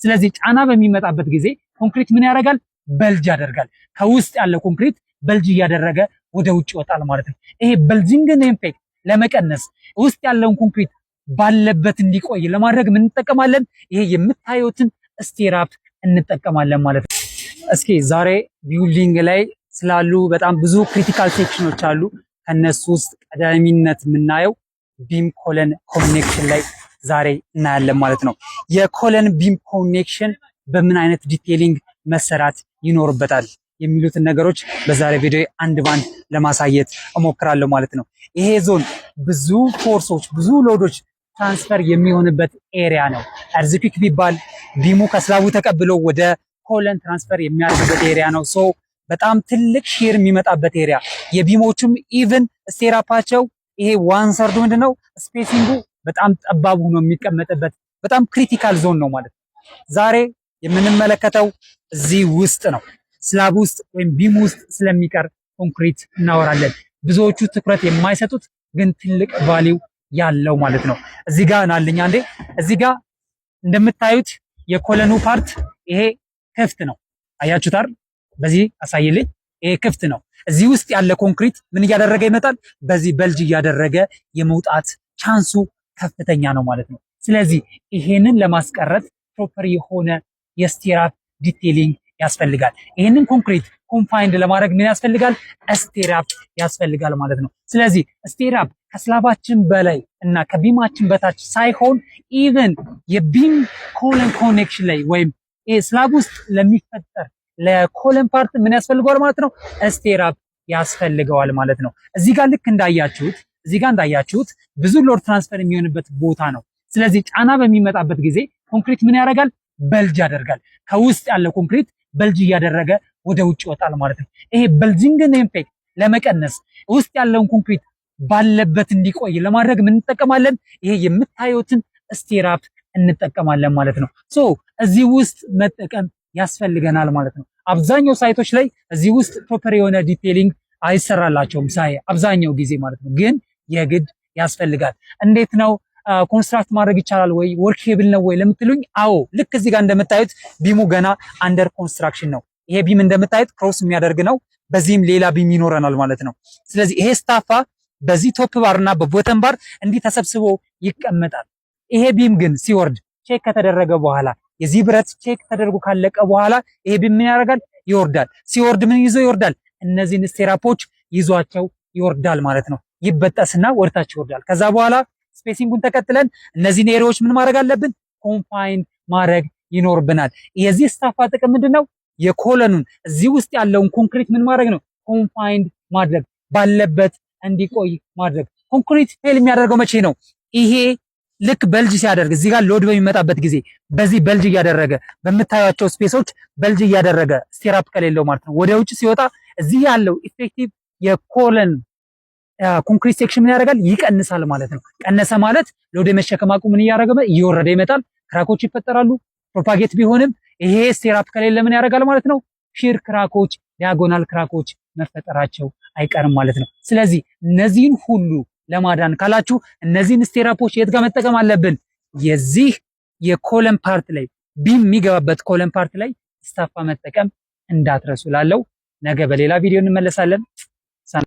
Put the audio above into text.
ስለዚህ ጫና በሚመጣበት ጊዜ ኮንክሪት ምን ያደርጋል? Bulge ያደርጋል። ከውስጥ ያለው ኮንክሪት bulge እያደረገ ወደ ውጭ ይወጣል ማለት ነው። ይሄ bulging ን effect ለመቀነስ፣ ውስጥ ያለውን ኮንክሪት ባለበት እንዲቆይ ለማድረግ ምን እንጠቀማለን? ይሄ የምታዩትን stirrup እንጠቀማለን ማለት ነው። እስኪ ዛሬ building ላይ ስላሉ በጣም ብዙ critical section ኖች አሉ። ከነሱ ውስጥ ቀዳሚነት የምናየው beam column connection ላይ ዛሬ እናያለን ማለት ነው። የ column beam connection በምን አይነት detailing መሰራት ይኖርበታል የሚሉትን ነገሮች በዛሬ ቪዲዮ አንድ ባንድ ለማሳየት እሞክራለሁ ማለት ነው። ይሄ ዞን ብዙ force ኦች፣ ብዙ load ኦች transfer የሚሆንበት area ነው። Earthquake ቢባል beam ኡ ከ slab ኡ ተቀብሎ ወደ column transfer የሚያደርግበት area ነው። So በጣም ትልቅ shear የሚመጣበት area፣ የ beam ኦቹም even stirrup ኣቸው ይሄ one third ኡ ምንድነው spacing ኡ በጣም ጠባብ ሆኖ የሚቀመጥበት በጣም critical zone ነው ማለት ነው። ዛሬ የምንመለከተው እዚህ ውስጥ ነው። Slab ውስጥ ወይም beam ውስጥ ስለሚቀር ኮንክሪት እናወራለን። ብዙዎቹ ትኩረት የማይሰጡት ግን ትልቅ value ያለው ማለት ነው። እዚህ ጋር ናልኝ አንዴ። እዚህ ጋር እንደምታዩት የ column ኑ part ይሄ ክፍት ነው። አያችሁት አይደል? በዚህ አሳይልኝ። ይሄ ክፍት ነው። እዚህ ውስጥ ያለ ኮንክሪት ምን እያደረገ ይመጣል? በዚህ bulge እያደረገ የመውጣት chance ኡ ከፍተኛ ነው ማለት ነው። ስለዚህ ይሄንን ለማስቀረት proper የሆነ የ stirrup detailing ያስፈልጋል። ይሄንን ኮንክሪት confined ለማድረግ ምን ያስፈልጋል? Stirrup ያስፈልጋል ማለት ነው። ስለዚህ stirrup ከ slab ኣችን በላይ እና ከ beam ኣችን በታች ሳይሆን even የ beam column connection ላይ ወይም slab ውስጥ ለሚፈጠር ለ column part ምን ያስፈልገዋል ማለት ነው? Stirrup ያስፈልገዋል ማለት ነው። እዚህ ጋር እንዳያችሁት ብዙ load transfer የሚሆንበት ቦታ ነው። ስለዚህ ጫና በሚመጣበት ጊዜ ኮንክሪት ምን ያደርጋል? Bulge ያደርጋል። ከውስጥ ያለው ኮንክሪት bulge እያደረገ ወደ ውጭ ይወጣል ማለት ነው። ይሄ bulging ን effect ለመቀነስ፣ ውስጥ ያለውን ኮንክሪት ባለበት እንዲቆይ ለማድረግ ምን እንጠቀማለን? ይሄ የምታዩትን stirrup እንጠቀማለን ማለት ነው። So እዚህ ውስጥ መጠቀም ያስፈልገናል ማለት ነው። አብዛኛው site ኦች ላይ እዚህ ውስጥ proper የሆነ detailing አይሰራላቸውም ሳይ አብዛኛው ጊዜ ማለት ነው። ግን የግድ ያስፈልጋል። እንዴት ነው construct ማድረግ ይቻላል ወይ፣ workable ነው ወይ ለምትሉኝ፣ አዎ፣ ልክ እዚህ ጋር እንደምታዩት beam ኡ ገና under construction ነው። ይሄ beam እንደምታዩት cross የሚያደርግ ነው። በዚህም ሌላ beam ይኖረናል ማለት ነው። ስለዚህ ይሄ ስታፋ በዚህ top bar እና በ bottom bar እንዲህ ተሰብስቦ ይቀመጣል። ይሄ beam ግን ሲወርድ check ከተደረገ በኋላ፣ የዚህ ብረት check ተደርጎ ካለቀ በኋላ ይሄ beam ምን ያደርጋል? ይወርዳል። ሲወርድ ምን ይዞ ይወርዳል? እነዚህን stirrup ኦች ይዟቸው ይወርዳል ማለት ነው። ይበጠስና ወደታች ይወርዳል። ከዛ በኋላ spacing ኡን ተከትለን እነዚህን area ዎች ምን ማድረግ አለብን? Confine ማድረግ ይኖርብናል። የዚህ ስታፋ ጥቅም ምንድነው? የ column ኑን እዚህ ውስጥ ያለውን ኮንክሪት ምን ማድረግ ነው? Confined ማድረግ፣ ባለበት እንዲቆይ ማድረግ። ኮንክሪት fail የሚያደርገው መቼ ነው? ይሄ ልክ bulge ሲያደርግ፣ እዚህ ጋር load በሚመጣበት ጊዜ በዚህ bulge እያደረገ፣ በምታዩቸው space ኦች bulge እያደረገ stirrup ከሌለው ማለት ነው፣ ወደ ውጭ ሲወጣ እዚህ ያለው effective የ column concrete section ምን ያደርጋል? ይቀንሳል ማለት ነው። ቀነሰ ማለት load የመሸከም አቅሙ ምን እያደረገ እየወረደ ይመጣል። Crack ኦች ይፈጠራሉ። Propagate ቢሆንም ይሄ stirrup ከሌለ ምን ያደርጋል ማለት ነው? Shear crack ኦች፣ diagonal crack ኦች መፈጠራቸው አይቀርም ማለት ነው። ስለዚህ እነዚህን ሁሉ ለማዳን ካላችሁ እነዚህን stirrup ኦች የት ጋር መጠቀም አለብን? የዚህ የ column part ላይ፣ beam የሚገባበት column part ላይ ስታፋ መጠቀም እንዳትረሱ። ላለው ነገ በሌላ ቪዲዮ እንመለሳለን።